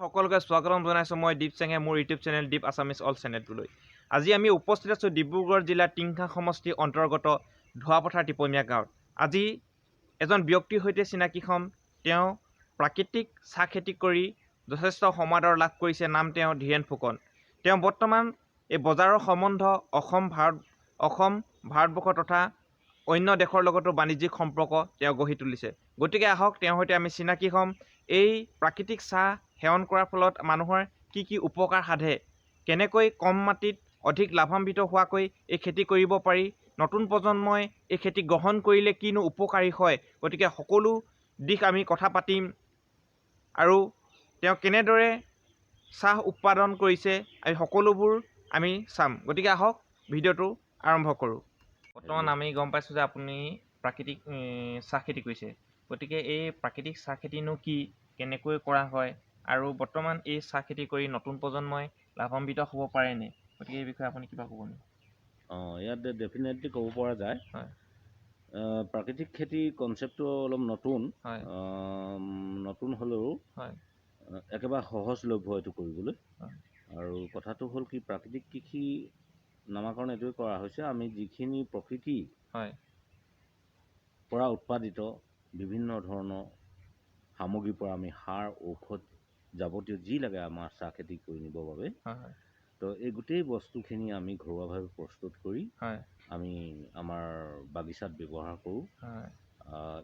সকলোকে স্বাগতম জনাইছোঁ। মই দীপ চেঙে, মোৰ ইউটিউব চেনেল দীপ আছামিজ অল চেনেলটোলৈ। আজি আমি উপস্থিত আছোঁ ডিব্ৰুগড় জিলাৰ টিংখাং সমষ্টিৰ অন্তৰ্গত ধোৱাপথাৰ টিপনীয়া গাঁৱত। আজি এজন ব্যক্তিৰ সৈতে চিনাকি হ'ম। তেওঁ প্ৰাকৃতিক চাহ খেতি কৰি যথেষ্ট সমাদৰ লাভ কৰিছে। নাম তেওঁ ধীৰেণ ফুকন। তেওঁ বৰ্তমান এই বজাৰৰ সম্বন্ধ অসম, ভাৰত, অসম, ভাৰতবৰ্ষ তথা অন্য দেশৰ লগতো বাণিজ্যিক সম্পৰ্ক তেওঁ গঢ়ি তুলিছে। গতিকে আহক, তেওঁৰ সৈতে আমি চিনাকি হ'ম। এই প্ৰাকৃতিক চাহ সেৱন কৰাৰ ফলত মানুহৰ কি কি উপকাৰ সাধে, কেনেকৈ কম মাটিত অধিক লাভান্বিত হোৱাকৈ এই খেতি কৰিব পাৰি, নতুন প্ৰজন্মই এই খেতি গ্ৰহণ কৰিলে কিনো উপকাৰী হয়, গতিকে সকলো দিশ আমি কথা পাতিম আৰু তেওঁ কেনেদৰে চাহ উৎপাদন কৰিছে, আমি সকলোবোৰ আমি চাম। গতিকে আহক, ভিডিঅ'টো আৰম্ভ কৰোঁ। বৰ্তমান আমি গম পাইছোঁ যে আপুনি প্ৰাকৃতিক চাহ খেতি কৰিছে। গতিকে এই প্ৰাকৃতিক চাহ খেতিনো কি, কেনেকৈ কৰা হয় আৰু বৰ্তমান এই চাহ খেতি কৰি নতুন প্ৰজন্মই লাভান্বিত হ'ব পাৰেনে? গতিকে এই বিষয়ে আপুনি কিবা ক'ব নেকি? অঁ, ইয়াত ডেফিনেটলি ক'ব পৰা যায়। প্ৰাকৃতিক খেতি কনচেপ্টটো অলপ নতুন। নতুন হ'লেও একেবাৰে সহজলভ্য এইটো কৰিবলৈ। আৰু কথাটো হ'ল কি, প্ৰাকৃতিক কৃষি নামাকৰণ এইটোৱে কৰা হৈছে, আমি যিখিনি প্ৰকৃতিৰ পৰা উৎপাদিত বিভিন্ন ধৰণৰ সামগ্ৰীৰ পৰা আমি সাৰ, ঔষধ যাৱতীয় যি লাগে আমাৰ চাহ খেতি কৰি নিবৰ বাবে, হয় হয় তো এই গোটেই বস্তুখিনি আমি ঘৰুৱাভাৱে প্ৰস্তুত কৰি আমি আমাৰ বাগিচাত ব্যৱহাৰ কৰোঁ।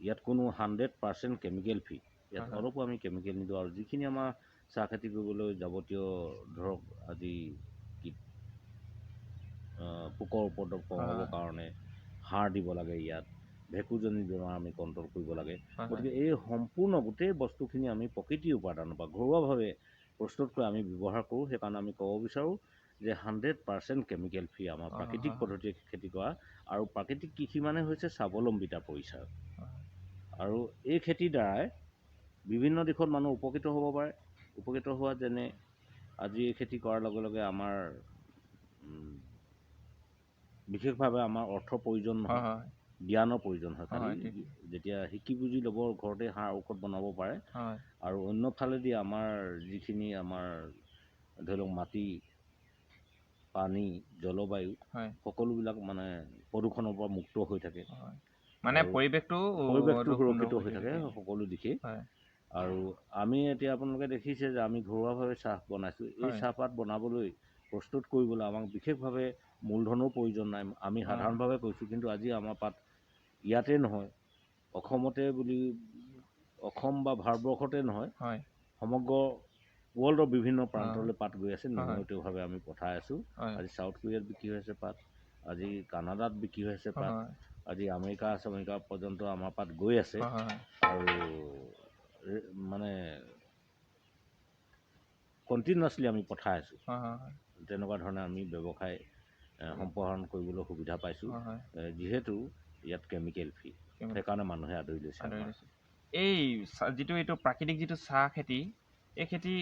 ইয়াত কোনো 100% কেমিকেল ফ্ৰী ইয়াত হয় হয়। অলপো আমি কেমিকেল নিদিওঁ। আৰু যিখিনি আমাৰ চাহ খেতি কৰিবলৈ যাৱতীয়, ধৰক আজি কীট পোকৰ উপদ্ৰৱ কমাবৰ কাৰণে সাৰ দিব লাগে, ইয়াত ভেঁকুৰজনিত বেমাৰ আমি কণ্ট্ৰল কৰিব লাগে। হয় হয় গতিকে এই সম্পূৰ্ণ গোটেই বস্তুখিনি আমি প্ৰকৃতিৰ উপাদানৰ পৰা ঘৰুৱাভাৱে প্ৰস্তুত কৰি আমি ব্যৱহাৰ কৰোঁ। সেইকাৰণে আমি ক'ব বিচাৰোঁ যে 100% কেমিকেল ফ্ৰী আমাৰ প্ৰাকৃতিক পদ্ধতিৰে খেতি কৰা। আৰু প্ৰাকৃতিক কৃষি মানে হৈছে স্বাৱলম্বিতাৰ পৰিচয়। আৰু এই খেতিৰ দ্বাৰাই বিভিন্ন দিশত মানুহ উপকৃত হ'ব পাৰে। উপকৃত হোৱা যেনে আজি এই খেতি কৰাৰ লগে লগে আমাৰ বিশেষভাৱে আমাৰ অৰ্থৰ প্ৰয়োজন নহয়, হয় জ্ঞানৰ প্ৰয়োজন হয়। খালি যেতিয়া শিকি বুজি ল'ব, ঘৰতে সাৰ ঔষধ বনাব পাৰে। আৰু অন্য ফালেদি আমাৰ যিখিনি আমাৰ ধৰি লওক মাটি, পানী, জলবায়ু, সকলোবিলাক মানে প্ৰদূষণৰ পৰা মুক্ত হৈ থাকে। হয়, মানে আৰু পৰিৱেশটো পৰিৱেশটো সুন্দৰ সুৰক্ষিত হৈ থাকে সকলো দিশেই। আৰু আমি এতিয়া আপোনালোকে দেখিছে যে আমি ঘৰুৱাভাৱে চাহ বনাইছোঁ। এই চাহপাত বনাবলৈ, প্ৰস্তুত কৰিবলৈ আমাক বিশেষভাৱে মূলধনৰ প্ৰয়োজন নাই। আমি সাধাৰণভাৱে কৈছোঁ, কিন্তু আজি আমাৰ পাত ইয়াতে নহয়, অসমতে বুলি, অসম বা ভাৰতবৰ্ষতে নহয়, সমগ্ৰ ৱৰ্ল্ডৰ বিভিন্ন প্ৰান্তলৈ পাত গৈ আছে। নিয়মিতভাৱে আমি পঠাই আছোঁ। আজি চাউথ কোৰিয়াত বিক্ৰী হৈ আছে পাত, আজি কানাডাত বিক্ৰী হৈ আছে পাত, আজি আমেৰিকা আমেৰিকা পৰ্যন্ত আমাৰ পাত গৈ আছে। হয় হয় আৰু মানে কণ্টিনিউৱাছলি আমি পঠাই আছোঁ। হয় হয় হয় তেনেকুৱা ধৰণে আমি ব্যৱসায় সম্প্ৰসাৰণ কৰিবলৈ সুবিধা পাইছোঁ। হয় হয় যিহেতু ইয়াত কেমিকেল ফ্ৰী, সেইকাৰণে মানুহে আদৰি লৈছে আদৰি আমাৰ। লৈছে। এই যিটো এইটো প্ৰাকৃতিক যিটো চাহ খেতি, এই খেতি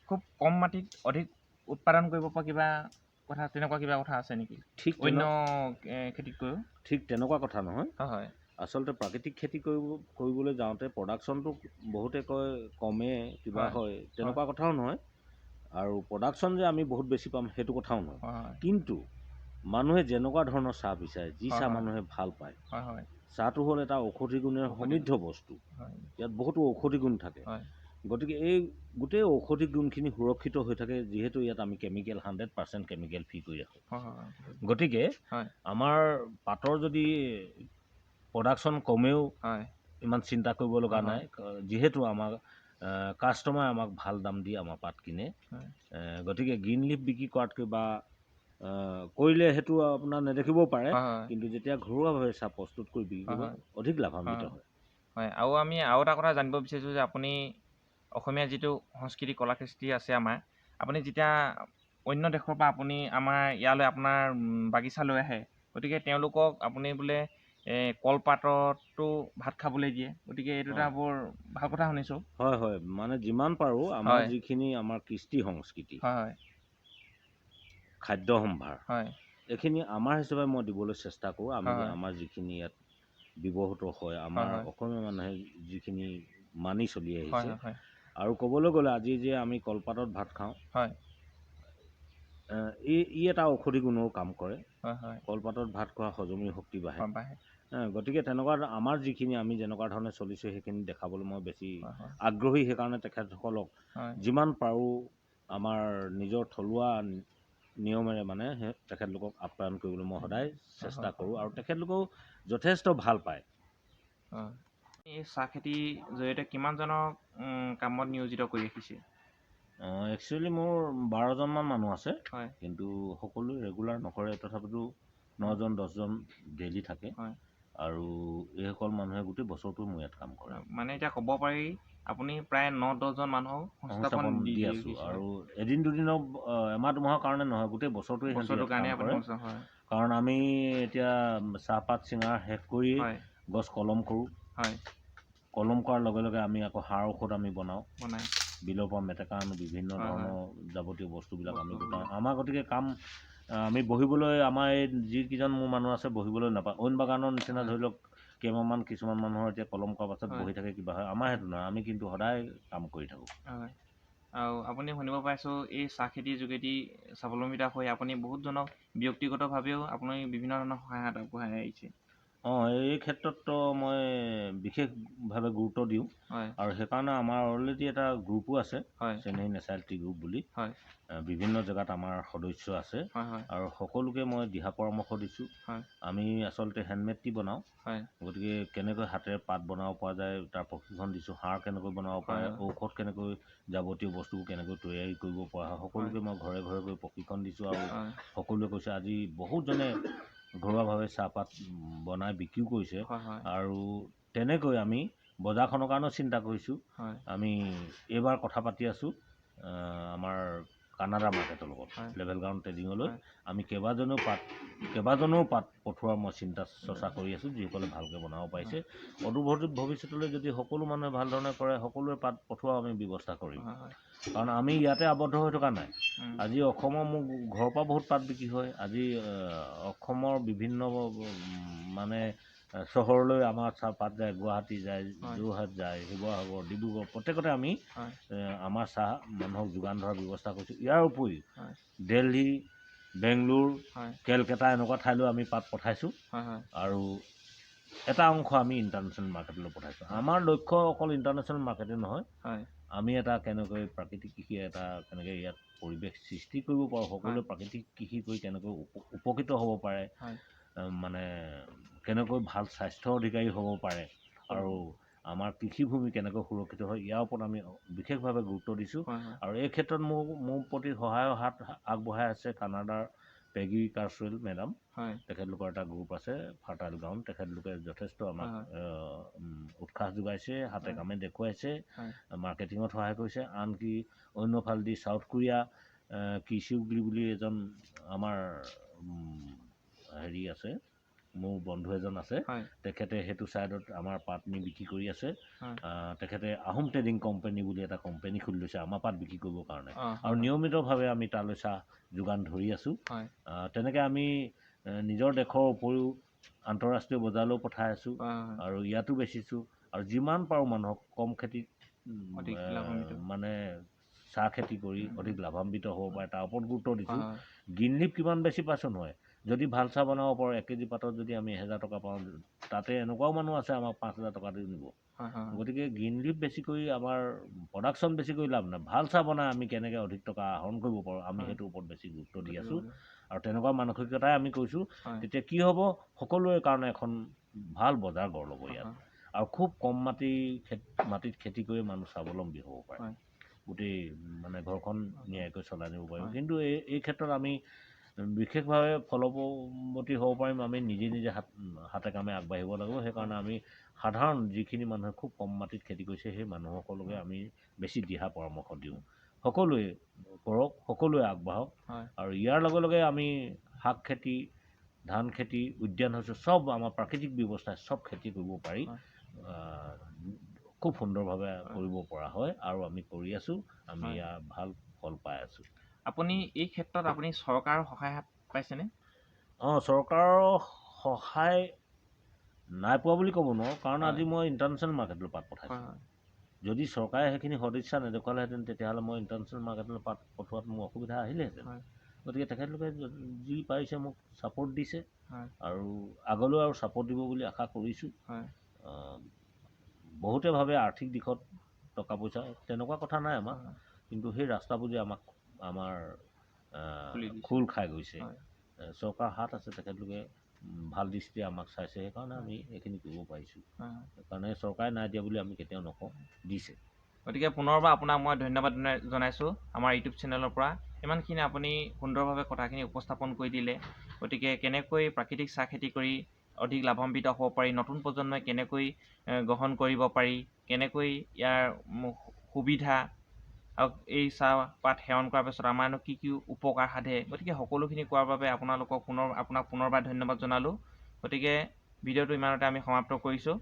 খুব কম মাটিত অধিক উৎপাদন কৰিব পৰা কিবা কথা, তেনেকুৱা কিবা কথা আছে নেকি ঠিক অন্য খেতিতকৈও? ঠিক তেনেকুৱা কথা নহয়। হয় হয় আচলতে প্ৰাকৃতিক খেতি কৰিবলৈ যাওঁতে প্ৰডাকশ্যনটো বহুতে কয় কমে কিবা হয়, তেনেকুৱা কথাও নহয়। আৰু প্ৰডাকশ্যন যে আমি বহুত বেছি পাম, সেইটো কথাও নহয়। হয় হয় কিন্তু মানুহে যেনেকুৱা ধৰণৰ চাহ বিচাৰে, যি চাহ মানুহে ভাল পায়, হয় হয় চাহটো হ'ল এটা ঔষধি গুণেৰে ঔষধি সমৃদ্ধ বস্তু। ইয়াত বহুতো ঔষধি গুণ থাকে। গতিকে এই গোটেই ঔষধি গুণখিনি সুৰক্ষিত হৈ থাকে, যিহেতু ইয়াত আমি কেমিকেল 100% কেমিকেল ফ্ৰী কৰি ৰাখোঁ। হয় হয় হয় গতিকে আমাৰ পাতৰ যদি প্ৰডাকশ্যন কমেও ইমান চিন্তা কৰিব লগা নাই, যিহেতু আমাক কাষ্টমাৰে আমাক ভাল দাম দি আমাৰ পাত কিনে। গতিকে গ্ৰীণ লিফ বিক্ৰী কৰাতকৈ বা কৰিলে সেইটো আপোনাৰ নেদেখিবও পাৰে, হয় হয় কিন্তু যেতিয়া ঘৰুৱাভাৱে চাহ প্ৰস্তুত কৰি বিক্ৰী কৰিব, অধিক লাভান্বিত হয়। হয়, আৰু আমি আৰু এটা কথা জানিব বিচাৰিছোঁ যে আপুনি অসমীয়া যিটো সংস্কৃতি, কলা কৃষ্টি আছে আমাৰ, আপুনি যেতিয়া অন্য দেশৰ পৰা আপুনি আমাৰ ইয়ালৈ আপোনাৰ বাগিচালৈ আহে, গতিকে তেওঁলোকক আপুনি বোলে কলপাততো ভাত খাবলৈ দিয়ে, গতিকে এইটো এটা বৰ ভাল কথা শুনিছোঁ। হয় হয়, মানে যিমান পাৰোঁ আমাৰ যিখিনি আমাৰ কৃষ্টি সংস্কৃতি, হয় হয় খাদ্য সম্ভাৰ, এইখিনি আমাৰ হিচাপে মই দিবলৈ চেষ্টা কৰোঁ। আমি আমাৰ যিখিনি ইয়াত ব্যৱহৃত হয়, আমাৰ অসমীয়া মানুহে যিখিনি মানি চলি আহিছে। হয় হয় আৰু ক'বলৈ গ'লে আজি যে আমি কলপাতত ভাত খাওঁ, হয়, ই এটা ঔষধি গুণৰো কাম কৰে। হয় হয়, কলপাতত ভাত খোৱা হজমী শক্তি বাঢ়ে। বাঢ়ে। গতিকে তেনেকুৱা আমাৰ যিখিনি আমি যেনেকুৱা ধৰণে চলিছোঁ সেইখিনি দেখাবলৈ মই বেছি হয় হয় আগ্ৰহী। সেইকাৰণে তেখেতসকলক হয় যিমান পাৰোঁ আমাৰ নিজৰ থলুৱা নিয়মেৰে মানে সেই তেখেতলোকক আপ্যায়ন কৰিবলৈ মই সদায় চেষ্টা কৰোঁ আৰু তেখেতলোকেও যথেষ্ট ভাল পায়। হয়। এই চাহ খেতিৰ জৰিয়তে কিমানজনক কামত নিয়োজিত কৰি ৰাখিছে? একচুৱেলি মোৰ 12জনমান মানুহ আছে, হয়, কিন্তু সকলোৱে ৰেগুলাৰ নকৰে, তথাপিতো 9জন 10জন ডেইলি থাকে। হয়। আৰু এইসকল মানুহে গোটেই বছৰটো মোৰ ইয়াত কাম কৰে। মানে এতিয়া ক'ব পাৰি আপুনি প্ৰায় 9-10জন মানুহক সংস্থাপন সংস্থাপন দি দি আছোঁ। দিছে। আৰু এদিন দুদিনৰ এমাহ দুমাহৰ কাৰণে নহয়, গোটেই বছৰটোৱে সিহঁতি বছৰটোৰ ইয়াত কাৰণে কাম আপুনি কৰে। সংস্থাপন, হয়। কাৰণ আমি এতিয়া চাহপাত ছিঙাৰ শেষ কৰি হয়, গছ কলম কৰোঁ। হয়, কলম কৰাৰ লগে লগে আমি আকৌ সাৰ ঔষধ আমি বনাওঁ, বনাই বিলৰ পৰা মেটেকা আনো, বিভিন্ন হয়, হয়। ধৰণৰ যাৱতীয় বস্তুবিলাক আমি বস্তুবিলাক। গোটাওঁ। আমাৰ গতিকে কাম আমি বহিবলৈ আমাৰ এই যিকেইজন মোৰ মানুহ আছে বহিবলৈ নাপায়। অইন বাগানৰ নিচিনা হয়। ধৰি লওক কেইমাহমান কিছুমান মানুহৰ এতিয়া কলম কৰাৰ পাছত হয়। বহি থাকে কিবা হয়, আমাৰ সেইটো নহয়, আমি কিন্তু সদায় কাম কৰি থাকোঁ। হয়। আৰু আপুনি শুনিব পাইছোঁ এই চাহ খেতিৰ যোগেদি স্বাৱলম্বিতা হৈ আপুনি বহুতজনক ব্যক্তিগতভাৱেও আপুনি বিভিন্ন ধৰণৰ সহায় হাত আগবঢ়াই আহিছে। অঁ, এই ক্ষেত্ৰততো মই বিশেষভাৱে গুৰুত্ব দিওঁ। হয়। আৰু সেইকাৰণে আমাৰ অলৰেডি এটা গ্ৰুপো আছে, হয়, চেনেহী নেচাৰেল টি গ্ৰুপ বুলি। হয়। বিভিন্ন জেগাত আমাৰ সদস্য আছে। হয় হয়। আৰু সকলোকে মই দিহা পৰামৰ্শ দিছোঁ। হয়। আমি আচলতে হেণ্ডমেড টি বনাওঁ, হয়, গতিকে কেনেকৈ হাতেৰে পাত বনাব পৰা যায় তাৰ প্ৰশিক্ষণ দিছোঁ, সাৰ কেনেকৈ বনাব পাৰে, হয়, ঔষধ কেনেকৈ যাৱতীয় বস্তুবোৰ কেনেকৈ তৈয়াৰী কৰিব পৰা হয়, সকলোকে মই ঘৰে ঘৰে গৈ প্ৰশিক্ষণ দিছোঁ। আৰু হয়, সকলোৱে কৈছে আজি বহুতজনে ঘৰুৱাভাৱে চাহপাত বনাই বিক্ৰীও কৰিছে। হয় হয়। আৰু তেনেকৈ আমি বজাৰখনৰ কাৰণেও চিন্তা কৰিছোঁ। হয়। আমি এইবাৰ কথা পাতি আছোঁ আমাৰ কানাডা মাৰ্কেটৰ লগত, হয়। লেভেল গ্ৰাউণ্ড ট্ৰেডিঙলৈ। হয়। আমি কেইবাজনেও পাত পঠোৱাৰ মই চিন্তা চৰ্চা কৰি আছোঁ, যিসকলে ভালকৈ বনাব পাৰিছে। অদূৰ ভৱিষ্যতলৈ যদি সকলো মানুহে ভাল ধৰণে কৰে, সকলোৱে পাত পঠোৱাৰ আমি ব্যৱস্থা কৰিম। হয় হয়। কাৰণ আমি ইয়াতে আবদ্ধ হৈ থকা নাই। উম, আজি অসমৰ মোৰ ঘৰৰ পৰা বহুত পাত বিক্ৰী হয়। আজি অসমৰ বিভিন্ন মানে চহৰলৈ আমাৰ চাহপাত যায়, গুৱাহাটী যায়, হয়। যোৰহাট যায়, শিৱসাগৰ, ডিব্ৰুগড়, প্ৰত্যেকতে আমি হয়। আমাৰ চাহ মানুহক যোগান ধৰাৰ ব্যৱস্থা কৰিছোঁ। ইয়াৰ উপৰিও হয়। দেলহি, বেংগলোৰ, হয়। কেলকাতা এনেকুৱা ঠাইলৈ আমি পাত পঠাইছোঁ। হয় হয়। আৰু এটা অংশ আমি ইণ্টাৰনেশ্যনেল মাৰ্কেটলৈ পঠাইছোঁ। আমাৰ লক্ষ্য অকল ইণ্টাৰনেশ্যনেল মাৰ্কেটে নহয়, হয়। আমি এটা কেনেকৈ প্ৰাকৃতিক কৃষি এটা কেনেকৈ ইয়াত পৰিৱেশ সৃষ্টি কৰিব পাৰোঁ, সকলোৱে প্ৰাকৃতিক কৃষি কৰি কেনেকৈ উপকৃত হ'ব পাৰে, হয়। মানে কেনেকৈ ভাল স্বাস্থ্যৰ অধিকাৰী হ'ব পাৰে আৰু আমাৰ কৃষিভূমি কেনেকৈ সুৰক্ষিত হয়, ইয়াৰ ওপৰত আমি বিশেষভাৱে গুৰুত্ব দিছোঁ। হয় হয়। আৰু এই ক্ষেত্ৰত মোৰ প্ৰতি সহায়ৰ হাত আগবঢ়াই আছে কানাডাৰ পেগী কাৰ্চৱেল মেডাম। হয়। তেখেতলোকৰ এটা গ্ৰুপ আছে ফাৰ্টাইল গ্ৰাউণ্ড, তেখেতলোকে যথেষ্ট আমাক হয়। উৎসাহ যোগাইছে, হাতে হয়। কামে দেখুৱাইছে, হয়। মাৰ্কেটিঙত সহায় কৰিছে। আনকি অন্য ফালেদি চাউথ কোৰিয়া কিচিউগলি বুলি এজন আমাৰ হেৰি আছে, মোৰ বন্ধু এজন আছে, হয়। তেখেতে সেইটো ছাইডত আমাৰ পাত নি বিক্ৰী কৰি আছে। হয়। তেখেতে আহোম ট্ৰেডিং কোম্পানী বুলি এটা কোম্পানী খুলি লৈছে আমাৰ পাত বিক্ৰী কৰিবৰ কাৰণে। অঁ, আৰু হয়। নিয়মিতভাৱে আমি তালৈ চাহ যোগান ধৰি আছোঁ। হয়। তেনেকৈ আমি নিজৰ দেশৰ উপৰিও আন্তঃৰাষ্ট্ৰীয় বজাৰলৈও পঠাই আছোঁ হয় হয়। আৰু ইয়াতো বেচিছোঁ। আৰু যিমান পাৰোঁ মানুহক কম খেতিত অধিক লাভান্বিত। মানে চাহ খেতি কৰি অধিক লাভান্বিত হ'ব পাৰে তাৰ ওপৰত গুৰুত্ব দিছোঁ। হয় হয়। গ্ৰীণ লিফ কিমান বেছি পাইছোঁ নহয়, যদি ভাল চাহ বনাব পাৰোঁ 1 কেজি পাতত যদি আমি 1000 টকা পাওঁ, তাতে এনেকুৱাও মানুহ আছে আমাক 5000 টকা দি নিব। হয় হয়। গতিকে গ্ৰীণ লিফ বেছি কৰি আমাৰ প্ৰডাকশ্যন বেছি কৰি লাভ নাই, ভাল চাহ বনাই আমি কেনেকৈ অধিক টকা আহৰণ কৰিব পাৰোঁ আমি হয়। সেইটোৰ ওপৰত বেছি গুৰুত্ব দি আছোঁ। আৰু তেনেকুৱা মানসিকতাই আমি কৰিছোঁ। হয়। তেতিয়া কি হ'ব, সকলোৰে কাৰণে এখন ভাল বজাৰ গঢ় ল'ব ইয়াত। হয়। আৰু খুব কম মাটিত খেতি কৰি মানুহ স্বাৱলম্বী হ'ব পাৰে, হয়। গোটেই মানে ঘৰখন নিয়াৰিকৈ চলাই নিব পাৰিব। হয়। কিন্তু এই ক্ষেত্ৰত আমি বিশেষভাৱে ফলৱতী হ'ব পাৰিম, আমি নিজে নিজে হাতে কামে আগবাঢ়িব লাগিব। সেইকাৰণে আমি সাধাৰণ যিখিনি মানুহে খুব কম মাটিত খেতি কৰিছে সেই মানুহসকলকে আমি বেছি দিহা পৰামৰ্শ দিওঁ, সকলোৱে কৰক, সকলোৱে আগবাঢ়ক। হয়। আৰু ইয়াৰ লগে লগে আমি শাক খেতি, ধান খেতি, উদ্যান শস্য চব আমাৰ প্ৰাকৃতিক ব্যৱস্থাই চব খেতি কৰিব পাৰি, হয়। খুব সুন্দৰভাৱে হয়। কৰিব পৰা হয় আৰু আমি কৰি আছোঁ, আমি হয়। ইয়াৰ ভাল ফল পাই আছোঁ। আপুনি এই ক্ষেত্ৰত আপুনি চৰকাৰৰ সহায় হাত পাইছেনে? অঁ, চৰকাৰৰ সহায় নাই পোৱা বুলি ক'ব নোৱাৰোঁ, কাৰণ হয়। আজি মই ইণ্টাৰনেশ্যনেল মাৰ্কেটলৈ পাত পঠাইছোঁ। হয়, হয়। যদি চৰকাৰে সেইখিনি সদিচ্ছা নেদেখুৱালেহেঁতেন, তেতিয়াহ'লে মই ইণ্টাৰনেশ্যনেল মাৰ্কেটলৈ পাত পঠোৱাত মোৰ অসুবিধা আহিলেহেঁতেন। গতিকে তেখেতলোকে যি পাৰিছে মোক ছাপৰ্ট দিছে আৰু আগলৈও আৰু ছাপৰ্ট দিব বুলি আশা কৰিছোঁ। বহুতে ভাবে আৰ্থিক দিশত টকা পইচা, তেনেকুৱা কথা নাই আমাৰ, কিন্তু সেই ৰাস্তাবোৰ যে আমাক আমাৰ খোল খাই গৈছে, চৰকাৰৰ হাত আছে, তেখেতলোকে ভাল দৃষ্টিৰে আমাক চাইছে, সেইকাৰণে আমি এইখিনি কৰিব পাৰিছোঁ। সেইকাৰণে চৰকাৰে নাই দিয়া বুলি আমি কেতিয়াও নকওঁ, দিছে। গতিকে পুনৰবাৰ আপোনাক মই ধন্যবাদ জনাইছোঁ আমাৰ ইউটিউব চেনেলৰ পৰা। ইমানখিনি আপুনি সুন্দৰভাৱে কথাখিনি উপস্থাপন কৰি দিলে। গতিকে কেনেকৈ প্ৰাকৃতিক চাহ খেতি কৰি অধিক লাভান্বিত হ'ব পাৰি, নতুন প্ৰজন্মই কেনেকৈ গ্ৰহণ কৰিব পাৰি, কেনেকৈ ইয়াৰ সুবিধা আৰু এই চাহপাত সেৱন কৰাৰ পিছত আমাৰনো কি কি উপকাৰ সাধে, গতিকে সকলোখিনি কোৱাৰ বাবে আপোনালোকক পুনৰ আপোনাক পুনৰবাৰ ধন্যবাদ জনালোঁ। গতিকে ভিডিঅ'টো ইমানতে আমি সমাপ্ত কৰিছোঁ।